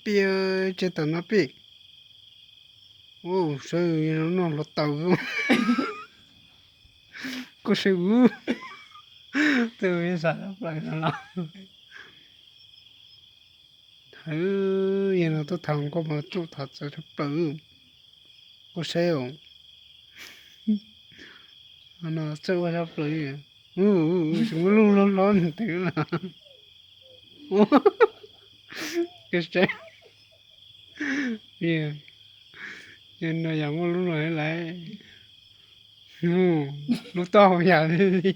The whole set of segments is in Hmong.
Pib, tsev tam no pib. Ua, saib noj hluav taws. Koj saib ub, twb xav tshaj plaws no los. Yog no tuaj tham koj mas tuaj tham txawv tshaj plaws. Koj saib os, no txawj ua tshaj plaws. Tsis muaj lub hlob hlob ntev los. Koj saib, no yog muaj lub no lawm. Lub taub hau yam li,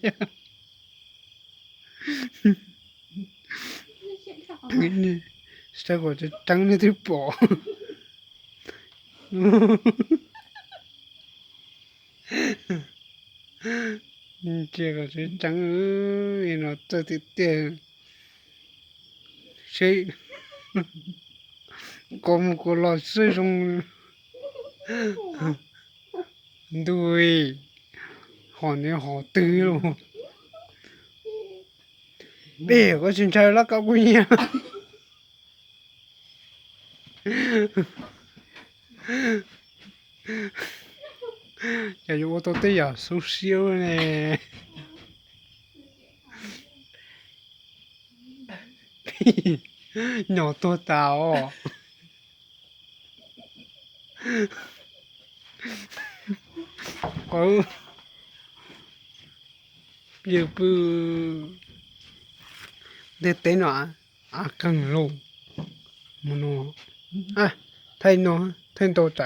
saib kom tseeb tseeb nej twb pom. Ntsia kom tseeb tseeb, no txawj tiag tiag. Seb koj mus koj los seb zoo. Ntuj, hom nws hom twg los. Peb koj tsis ntshai lab kab kuj nyiam. Yog yuav ua tau tej yam xub siab ne. Nyo tuag tas os. Qhov yawg pw ntiaj teb no av qeeg lauj. Mus no, thaij no, thaij ntau